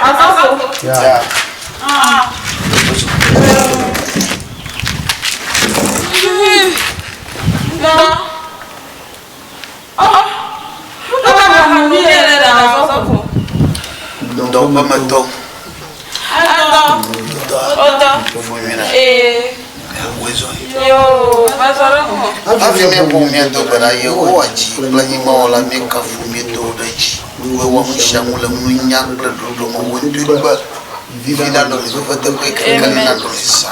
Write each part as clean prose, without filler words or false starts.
Osɔfo. Ya. Ŋdɔ. Oh, nu ka ha nu mi le ɖe osɔfo? Ŋdɔ ƒe metɔ. Edɔ. Wodɔ. Fo nyui na. Ee. Ewoe zɔ yi. Yo, mezɔ ɖe xɔ. Hafi míaƒo mía do gbe ɖa, Yehowa dzi kple anyigba wɔla, míekafu míedo wò ɖe dzi. Wòe wɔ nu sia nu le nunya kple ɖoɖo me. Wò ŋutɔe ɖo be vivi nanɔ li, vevede ƒe kekeli nanɔ li zã.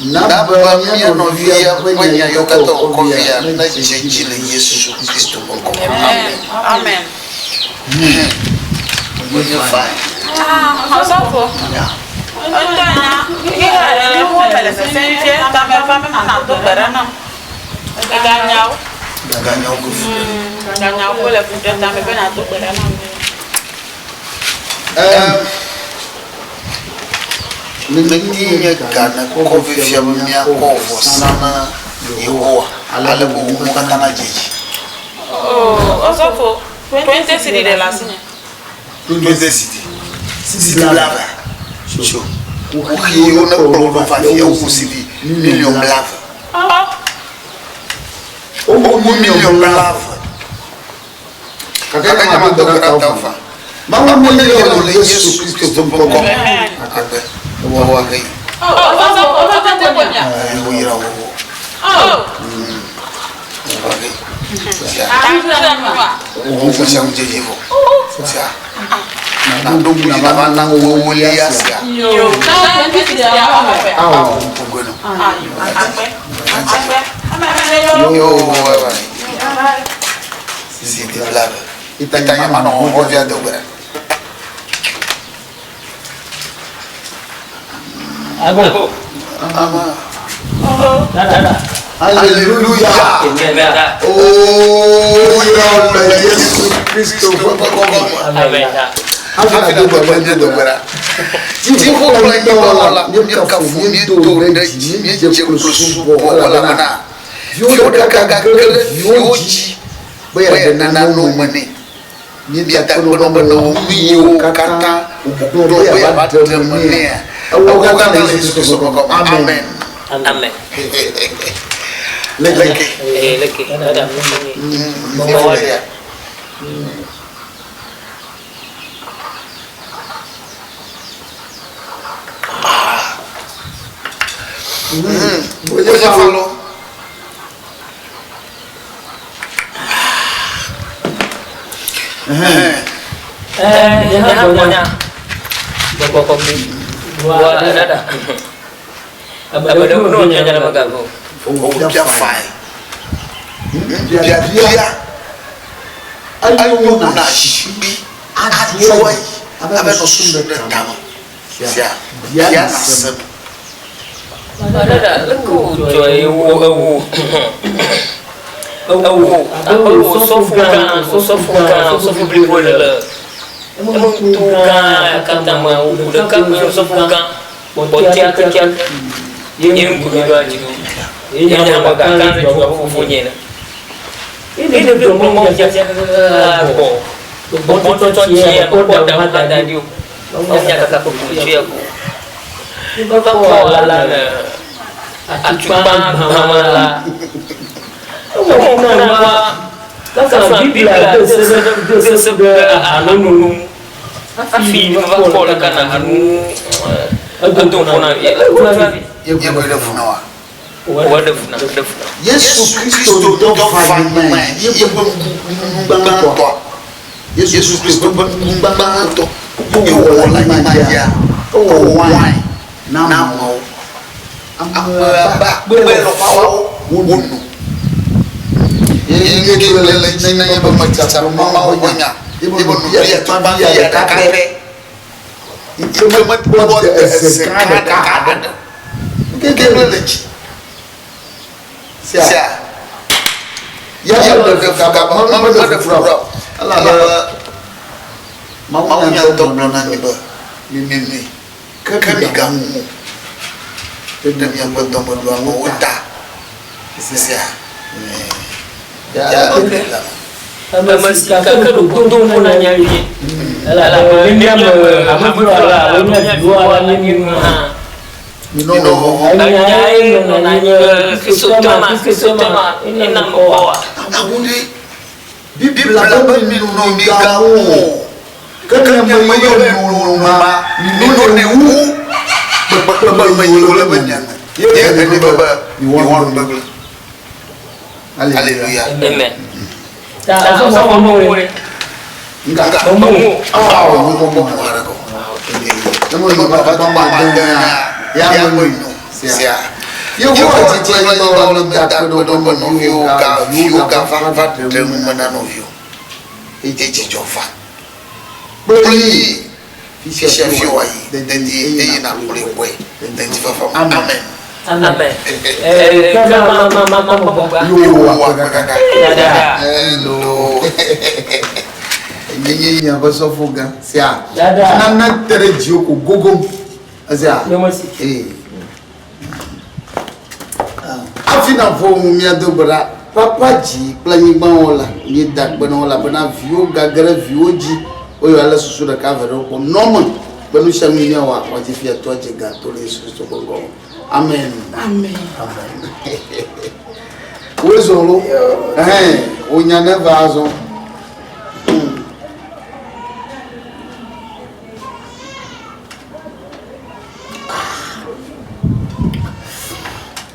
Na be mía nɔvia ƒe nya yiwo katã wòkɔ via nedze edzi le Yesu Kristo ƒe ŋkɔ me. Amen. Amen. Wònye fine. Ah, osɔfo. Ya. Ŋutɔ nya, xixa ɖe le xɔ me le sesẽ fie, tame va be mana do gbe ɖa nam. Eganyawo. Ganyawo ke fu ɖe. Ganyawo ke le fu ɖe tame be nàdo gbe ɖa nam. Nedi nye ga nekɔ fifia be míakɔ vɔsa na Yehowa ale be wò nuwo katã nadze edzi. Oh, osɔfo, 20 cedi ɖe le asinye. 20 cedi. Cedi blave. Tso. Kuxi yiwo ne kplɔ wo ɖo va fia woku cedi miliɔn blave. Oh. Woku miliɔn blave. Gake nye mado gbe ɖa ta fa. Mawu neyra wò le Yesu Kristo ƒe ŋkɔ me. Agbe. Yehowa heyi. Oh, osɔfo, osɔfo te gbɔnya. Yehowa yra wò. Oh. Yehowa heyi. Sia. Afi nua. Wo sia ŋu dzedze vɔ. Sia. Naɖo ŋku dzi nava na wo ewolia sia. Yo. Na 20 cedi ya xɔ ƒe. Awo ŋkugbɔe nɔ. Ayo. Akpe. Akpe. Ame ame yo. Yo, bye bye. Zi blave. Ita nye manɔ xɔxɔ via do gbe ɖa. Ago. Ama. Dada. Alléluia. Oh, yra wò le Yesu Kristo ƒe ŋkɔ me. Amen. Hafi nàdo gbe ɖa, míado gbe ɖa. Dziƒo kple anyigba wɔla, míekafu, míedo wò ɖe dzi, míedze klo subɔ wò elabena viwò ɖeka gage ɖe viwò dzi be yeaɖe nane me nɛ. Míeda akpe nɔ be nèwɔ nu yiwo katã wògblɔ be yeava ɖe me nɛa, ewɔ wo katã le Yesu Kristo ƒe ŋkɔ me. Amen. Amen. Leke. Eh, leke. Dada. Míeƒo ya. Wonye fa lo. Eh, ya punya. Gbɔgbɔ kɔkɔe. Wa dada. Ame ɖe no nya nya maga go. Wobia fae. Biabia. Enyo na zikpui adzo ayi abe nɔ susu ɖe tame. Sia bia nase nu. Dada, leke wòdzɔ ewo ewo ewo abe wò sɔfo gã sɔfo gã sɔfo blibo le enuto gã katã me wò ɖeka koe sɔfo gã kpɔtia kekeake ye ŋku mi ɖo adzi ɖo ye nye ame gã gã ɖe tso abe fofonye ene. Ye ɖevi gblɔ mɔ fiafia gbɔ gbɔgbɔ tsɔtsɔ tsia kpɔ ɖa hã da ɖi o. Enya kaka ko ku tsia ko. Va kɔ la le atukpa gbãme la. Ewɔ na wa kaka Biblia de se de se ɖe ahanono ŋu. Hafi va kɔ le kana hanu edo ŋkɔ na vi. Ye koe ɖe fu na wa. Wɔ ɖe fu na ɖe fu na. Yesu Kristo ŋutɔ va anyigba dzi yeƒe ŋku gbãtɔa. Yesu Kristo ƒe ŋku gbãtɔ ye wòwɔ le anyigba dzia, ewɔ wain na amewo. Ame abe akpe lɔƒawo wono. Ye ŋkeke le edzi na nye be metsa tsa Mawu ƒe nya ye meno bia tukpavi ɖeka pɛ yi ke mekpɔ de eze gã ɖeka haɖe o. Ŋkeke le edzi. Sia. Ya meɖe fu kaba, meɖe fu kura o. Elabe Mawu nya ŋutɔ gblɔ na mi be, Minoe, ke migamu o, ɖe miaƒe dɔmeɖoamewo ta. Sia. Ya ɖe la me. Ame si ke ɖo to ŋku na nya nyuie. Elabe ne míame hameviwo alo mía viwo alo mía nyɔnuwo hã. Enyae nɔna anyi be Kristotɔ ma, Kristotɔ ma, ena mekpɔ oa? Awu ɖe Biblia be minɔ migawo o, ke mia me yiwo le nono ma, mino ne wu kpekpekpe me yiwo le mia me. Ye ene be miwɔ nu gbegblẽ. Alléluia. Amen. Ta osɔfo mo wo. Nka. Mo. Awo mo mo mo ara ko. Ne mo no ba ba ma de ya ya mo no. Sia. Yehowa dzidzi anyigba wo le da kpe ɖe woƒe nɔviwo ga viwo gava va ɖe nu me na nɔviwo. Eye dzidzɔ va. Kple yi fisia fi wòayi dedie eye nàkplɔe gbɔe le ŋutifafa me. Amen. Amen. Eh, ke ma ma ma ma ma ma. Yo akpe kaka. Dada. Hello. Enye miaƒe sɔfo gã sia. Dada. Nane te ɖe dziwò ko gogom. Esia. Yomesi. Ee. Hafi nàƒo nu míado gbe ɖa. Papa dzi kple anyigba wɔla, míeda akpe na wò elabena viwò gage ɖe viwò dzi. Woyɔ ale susu ɖeka eve ɖewo kpɔ. Nɔ eme be nu sia nu míawɔ akpɔ dzi fia toa dze gã to le Yesu Kristo ƒe ŋkɔ me. Amen. Amen. Amen. Wozɔ lo. Ɛhɛn, wò nya neva azɔ.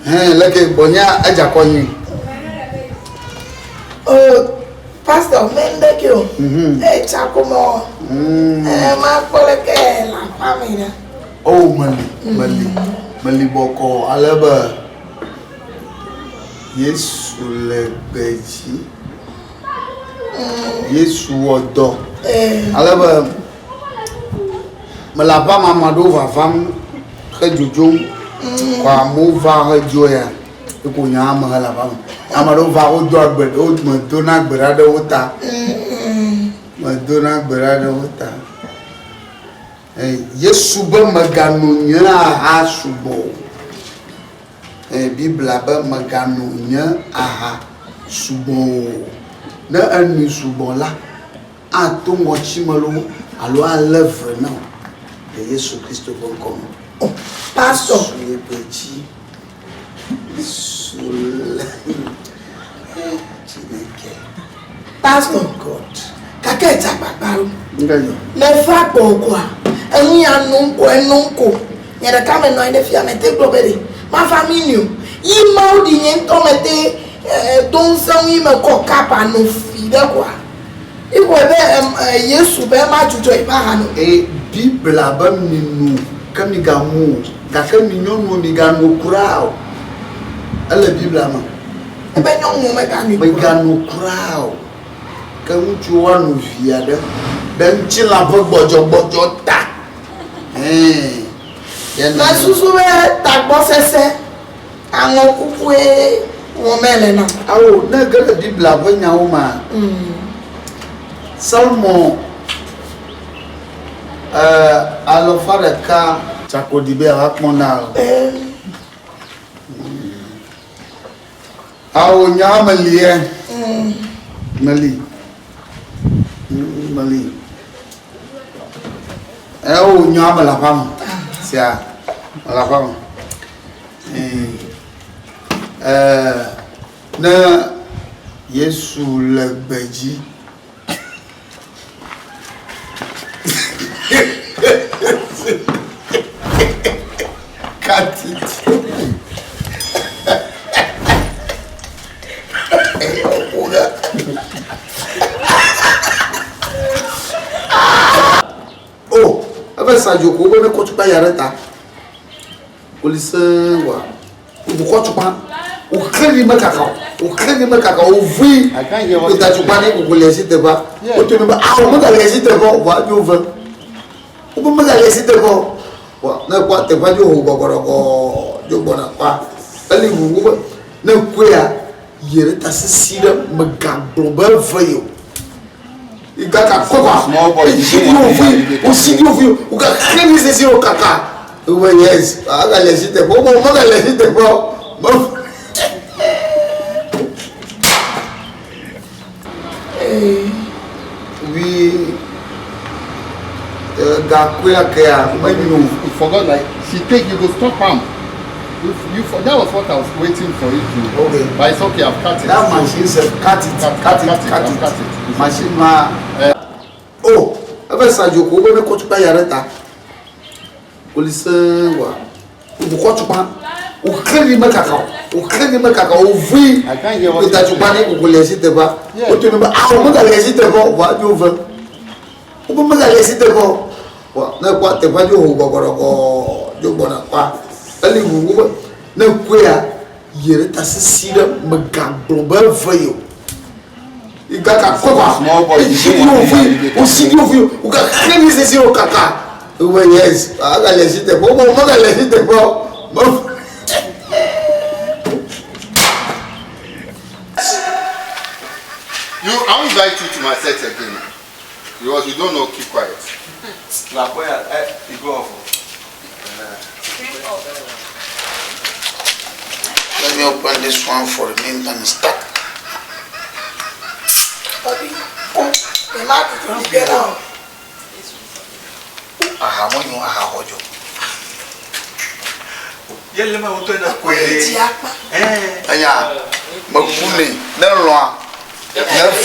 Hɛn leke gbɔnya edze akɔ nyui. Oh, pastor mende ke o. E tsako mɔ. E ma kpɔ leke le aƒea me ɖa. Oh, meli, meli, meli bɔkɔ ale be Yesu le gbedzi. Yesu wɔ dɔ. Ale be mele aƒea me ame aɖewo vavam he dzodzom. Kɔ amewo va hedzo ya. Eko nya ame he le aƒea me. Ame aɖewo va wodoa gbe wo medona gbe ɖa ɖe wo ta. Medona gbe ɖa ɖe wo ta. Yesu be megano nye aha sugbɔ o. Biblia be megano nye aha sugbɔ o. Ne enoe sugbɔ la, ato ŋɔti me loo alo alé ve na wò le Yesu Kristo ƒe ŋkɔ me. Oh, pastor. Yesu le gbedzi. Yesu le Chineke. Pastor. God. Gake edze agbagba lo. Ŋgadzɔ. Meva gbɔwò koa, enu ya nom ko enom ko. Nye ɖeka menɔ anyi ɖe fia mete gblɔ be ɖe mava mini o. Yi Mawu ɖi nye ŋutɔ mete do ŋusẽ ŋu yi mekɔ cup ano fi ɖe koa. Ixɔe be Yesu be madzudzɔ yeƒe aha nono. Eye Biblia be mino ke migamu o, gake mi nyɔnuwo migano kura o. Ele Biblia me. Ebe nyɔnuwo meganoe kura o. Megano kura o. Ke ŋutsuwo woano vi aɖe ɖe ŋutilã ƒe gbɔdzɔgbɔdzɔ ta. Ɛɛ. Mesusu be tagbɔsesẽ, aŋɔkukue wɔm ele nam. Ao, ne ège ɖe Biblia ƒe nyawo mea, Psalmo alafa ɖeka. Tsako ɖi be yeava kpɔ na o. Ao, nyaa meli ye. Meli. Meli. Eo nyaa mele aƒea me. Sia, mele aƒea me. Ne Yesu le gbedzi. Katiti. Oh, ebe sa dzo ko wobe ne kɔ tukpa ya ɖe ta. Woli sẽe wa. Wokɔ tukpa, wòxlẽ ni mekaka o, wòxlẽ ni mekaka o, wòvui. Wòda tukpa ne koko le esi teƒea. Woto ne be awo megale esi teƒe o, vɔa dzo ve. Wobe megale esi teƒe o. Vɔa ne kpɔ teƒea dzo ho gbɔgbɔɖɔgɔ dzo gbɔna kpɔa, eli ʋu wobe ne kɔea yi ɖe ta sisi ɖe megagblɔ be eve ye o. Kaka kɔkɔ, esi di wòvui, wosi di wòvui, wogaxlẽ ni sisi o kaka. Wobe yes, agale esi teƒe, wobe megale esi teƒe o. Me. Gakoea kea menyo. You forgot like she take you go stop am. You, you for, that was what I was waiting for you to. Okay. But it's okay, I've cut it. That machine sef cut it Cut, cut it cut it, cut I've it. cut it. Machine ma. O eƒe sadzoko wo be ne kɔ tukpa ya ɖe ta. Polise wa. Wokɔ tukpa. Wòxe ni me kaka o. Wòxe ni me kaka o. Wòvui. I can't hear what Wòda you're tukpa ne koko le esi teƒea. Yeah. Woto ne be awo megale esi teƒe o. Vɔa dzo ve. Wobe megale esi teƒe o. Vɔa ne kpɔ teƒea dzo ho gbɔgbɔɖɔgɔ dzo gbɔna kpɔa eli ʋu wobe ne kɔea yi ɖe ta sisi ɖe megagblɔ be eve yi o. Igaka kɔ kɔa Small boy, you esi don't di want to wòvui be wosi di wòvui wògaxe ni sisi wo kaka. Wobe yes agale esi teƒe o. Wobe megale esi teƒe o. Me. You, I won't invite you to my set again. Because you don't know, keep quiet. Lapoya, you go off. Let me open this one for a minute and start. Tɔbi ko me ma tutu li ge na o. Aha mo nyo aha hojo. Yele ma woto na Edzi kwe. akpa. Eh. Enya me ku ne ne lɔa ne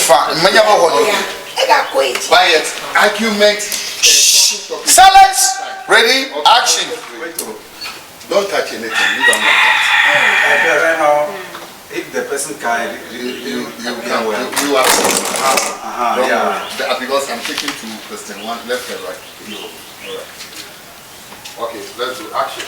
fa me nya be hojo. Ya ega ko edzi. Quiet. Argument. Silence. Ready? Action. Wait. oh. Don't touch anything. You don't like that. Right now, if the person can, You can can well. You are. Don't Yeah. worry. Because I'm taking two question, one left and right. You. All right. Okay, let's do action.